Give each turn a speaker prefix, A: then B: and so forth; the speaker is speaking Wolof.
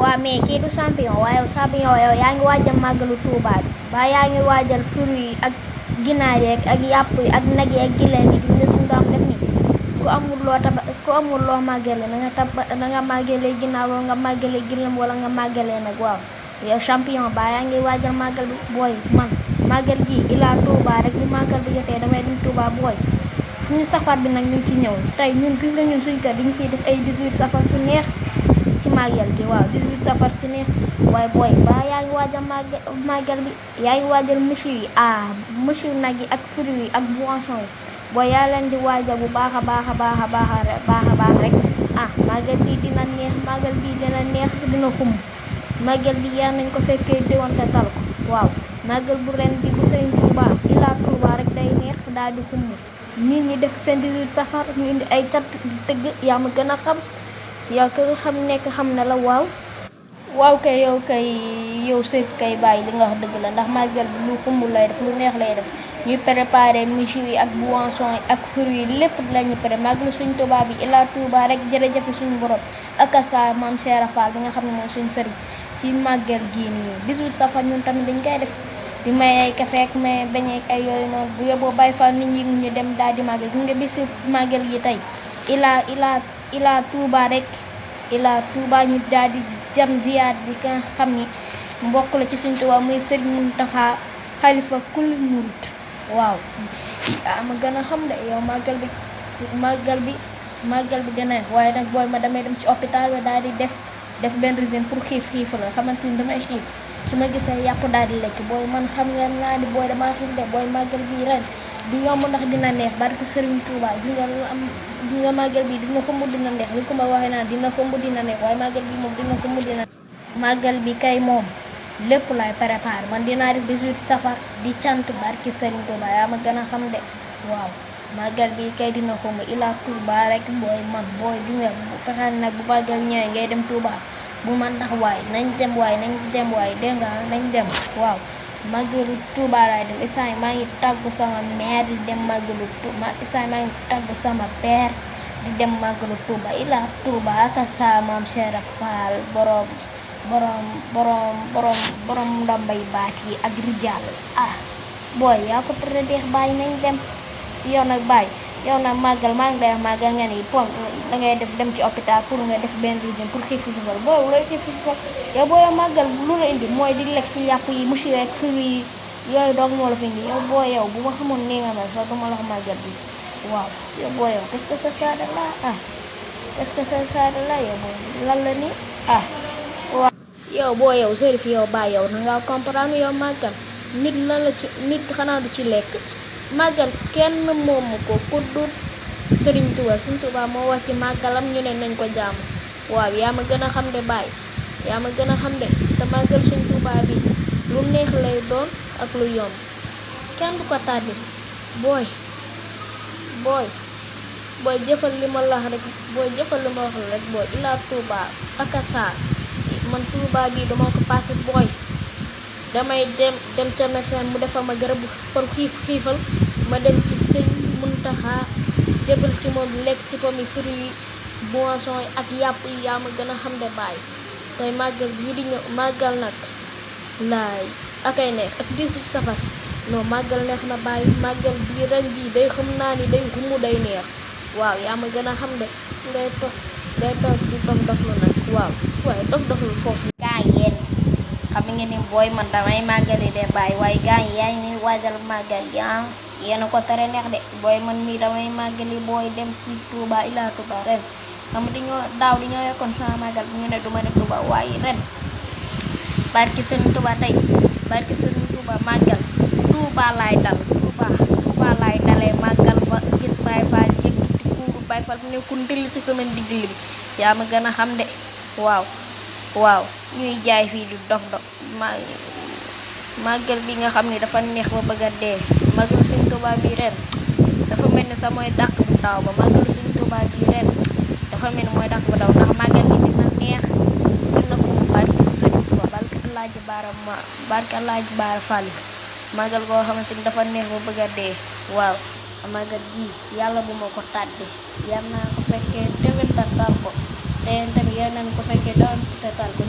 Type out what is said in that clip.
A: waa mais kii du champion waaye champion yow yaa ngi waajal màggalu Tuuba bi ba yaa ngi waajal fruit yi ak ginaar yeeg ak yàpp yi ak nag yi ak gileem yi gis nga suñu doom def ni ku amul loo màggale na nga màggale ginaar wala nga màggale gileem wala nga màggale nag waaw yow champion ba yaa ngi waajal màggal bi booy man màggal gi ilaa Tuuba rek bu màggal bi jotee damay dem Tuuba booy suñu safar bi nag ñu ci ñëw tey ñun gis nga ñun suñu kër dañu fiy def ay 18 safar su neex ci màggal gi waaw 18 safar su neex waaye booy ba yaa ngi waajal màggal bi yaa ngi waajal monsieur yi monsieur nag yi ak fruit yi ak boisson yi booy yaa leen di waajal bu baax a baax a baax a baax rek màggal bi dina neex màggal bi dina neex dina xumb màggal bi yaa nañ ko fekkee déwante tal ko waaw màggal bu ren bi bu Sëriñ Tuuba ilaa Tuuba rek day neex daal di xumb nit ñi def seen 18 safar ñu indi ay cat di tëgg yaa ma gën a xam yow ko xam nekk xam na la waaw kay yow Serif kay bàyyi li nga wax dëgg la ndax màggal bi lu xumb lay def lu neex lay def ñuy préparé monsieur yi ak boisson yi ak fruits yi lépp lañu pré màggal suñ Tuuba bi ilaa Tuuba rek jërëjëf suñu borom ak sa maam Cheikh Fall bi nga xam ne mooy suñu sëriñ ci màggal gii nii 18 safar ñun tamit dañ koy def di may ay café ak may bañ ay yooyu noonu bu yóbboo bàyyi fa nit ñi ñu dem daal di màggal gi nga bisu màggal gi tey ilaa Tuuba rek ilaa Tuuba ñu daal di jam ziyaar bi nga xam ni mbokk la ci suñu Tuuba muy Sëriñ Muntaxa xalifa kulli murit waaw ma gën a xam de yow màggal bi dina waaye nag booy ma damay dem ci hôpital ba daal di def benn régime pour xiif la xamante ni damay xiif su ma gisee yàpp daal di lekk booy man xam nga naa ni booy dama xiif de booy màggal bi ren du yomb ndax dina neex barke Sëriñ Tuuba gi nga màggal bi dina xumb dina neex li ko ma waxee naa dina xumb dina neex waaye màggal bi moom dina xumb dina màggal bi kay moom lépp lay préparé man dinaa def 18 safar di cant barke Sëriñ Tuuba yaa ma gën a xam de waaw màggal bi kay dina xumb ilaa Tuuba rek booy man booy di nga fexeel nag bu màggal ñëwee ngay dem Tuuba bu man ndax nañ dem waay dégg nga nañ dem waaw màggalu Tuuba laay dem isaan maa ngi tàggu sama mère di dem màggalu Tuuba isaan maa ngi tàggu sama père di dem màggalu Tuuba ilaa Tuuba ak sa maam Cheikh Fall borom ndambay baat yi ak rijaal booy yaa ko tere deex bàyyi nañ dem yow nag bàyyi yow nag màggal maa ngi lay wax màggal nga ni pom dangay dem ci hôpital pour nga def benn régime pour xiif xiifal booy looy xiif xiifal yow booy màggal lu la indi mooy di lekk ci yàpp yi monsieur ak fruits yi yooyu doog moo la fi indi yow booy yow bu ma xamoon nii nga mel sax duma la wax màggal bi waaw yow booy yow qu'est-ce que ça de là qu'est-ce que ça de là yow booy lan la ni waaw yow booy yow Serif yow bàyyi yow na nga comprendre yow màggal nit xanaa du ci lekk màggal kenn moomu ko ku dul Sëriñ Tuuba Sëriñ Tuuba moo wax ci màggalam ñu ne nañ ko jaamu waaw yaa ma gën a xam de bàyyi yaa ma gën a xam de te màggal Sëriñ Tuuba bi lu neex lay doon ak lu yomb kenn du ko tàddi booy jëfal li ma wax rek booy ilaa Tuuba ak saa man Tuuba bi dama ko passé booy damay dem ca médecin mu defal ma garab pour xiifal ma dem ci Sëñ Muntaxa jëbal ci moom lekk ci pomme fruits yi boisson yi ak yàpp yi yaa ma gën a xam de bàyyi tey màggal bii di ñëw màggal nag laay akay neex ak 18 safar non màggal neex na bàyyi màggal bii ren jii day xam naa ni day xumu day neex waaw yaa ma gën a xam de ngay toog di dof-doflu nag waaw waaye dof-doflu foofu gaa yéen xam ngeen ni booy man damay màggali de bàyyi waaye gaa yi yaa ngi waajal màggal gi yéena ko tere neex de booy man mii damay màggali booy dem ci Tuuba ilaa Tuuba ren xam dañoo yokkoon sama màggal bi ñu ne duma dem Tuuba waaye ren barki Sëriñ Tuuba tey barki Sëriñ Tuuba màggal Tuuba laay dalee màggal ba gis Baay Faal yëkkati kuuru Baay Faal bu nekkul ndil ci sama ndigli bi yaa ma gën a xam de waaw ñuy jaay fii du dof màggal bi nga xam ni dafa neex ba bëgg a dee màggal Sëriñ Tuuba bi ren dafa mel ni sa mooy dàq bu daaw ba màggal Sëriñ Tuuba bi ren dafa mel ni mooy dàq bu daaw ndax màggal gi dina neex dina ko barke Sëriñ Tuuba barke Alaaji Baara Fall màggal goo xamante ni dafa neex ba bëgg a dee waaw màggal gi yàlla bu ma ko tàdde yal naa ko fekkee déwén tal ko te tamit yal nañu ko fekkee doon te tal ko